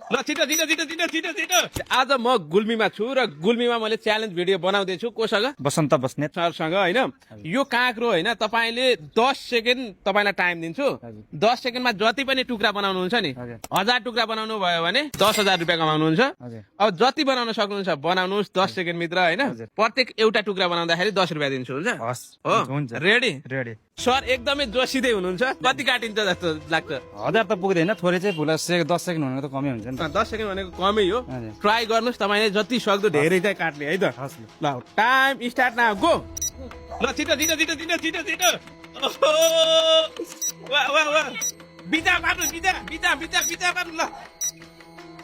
ल छिटो छिटो छिटो छिटो छिटो छिटो आज म गुल्मीमा छु र गुल्मीमा मैले च्यालेन्ज भिडियो बनाउँदैछु कोसँग बसन्त बस्नेत सरसँग होइन यो काँक्रो होइन तपाईँले 10 सेकेन्ड तपाईँलाई टाइम दिन्छु 10 सेकेन्डमा जति पनि टुक्रा बनाउनुहुन्छ नि 1000 टुक्रा बनाउनु भयो भने 10,000 रुपियाँ कमाउनुहुन्छ अब जति बनाउन सक्नुहुन्छ बनाउनुहोस् 10 सेकेन्ड भित्र होइन प्रत्येक एउटा टुक्रा बनाउँदाखेरि 10 रुपियाँ दिन्छु हुन्छ हो रेडी रेडी सर एकदमै जोसिँदै हुनुहुन्छ कति काटिन्छ जस्तो लाग्छ 1000 त पुग्दैन थोरै चाहिँ भुला 10 सेकेन्ड भनेको त कमै हुन्छ नि 10 सेकेन्ड भनेको कमै हो ट्राई गर्नुहोस् तपाईँले जति सक्दो धेरै चाहिँ काट्ने है त ल टाइम स्टार्ट न गो ल छिटो छिटो छिटो छिटो छिटो छिटो वाह वाह वाह बिचा काट्नु बिचा बिचा बिचा बिचा काट्नु ल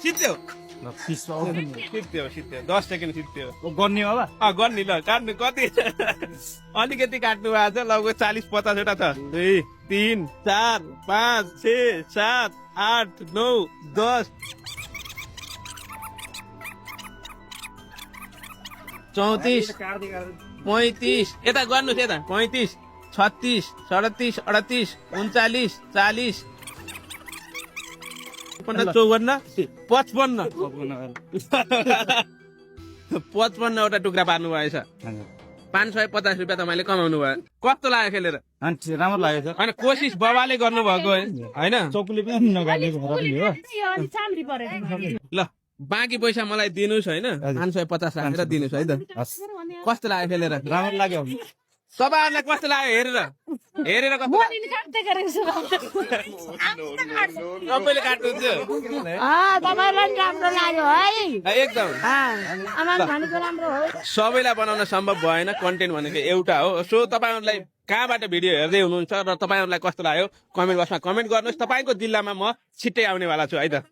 सिद्धो सिद्धो सिद्धो 10 सेकेन्ड सिद्धो गर्ने हो गर्ने ल काट्नु कति अलिकति काट्नु भएको छ लगभग 40-50 वटा छ 2 3 4 5 6 7 8 9 10 34 35 यता गर्नुहोस् यता 35 36 37 38 39 40 54 55 55 वटा टुक्रा पार्नु भएछ 550 रुपियाँ तपाईँले कमाउनु भयो कस्तो लाग्यो खेलेर राम्रो लाग्यो होइन कोसिस बाबाले गर्नुभएको होइन चौकुले पनि नगार्ने ल बाँकी पैसा मलाई दिनुहोस् होइन 550 राखेर दिनुहोस् है त कस्तो लाग्यो खेलेर राम्रो लाग्यो सबैहरूलाई कस्तो लाग्यो हेरेर हेरेर कस्तो सबैले काट्नुहुन्छ एकदम सबैलाई बनाउन सम्भव भएन कन्टेन्ट भनेको एउटा हो सो तपाईँहरूलाई कहाँबाट भिडियो हेर्दै हुनुहुन्छ र तपाईँहरूलाई कस्तो लाग्यो कमेन्ट बक्समा कमेन्ट गर्नुहोस् तपाईँको जिल्लामा म छिट्टै आउनेवाला छु है त।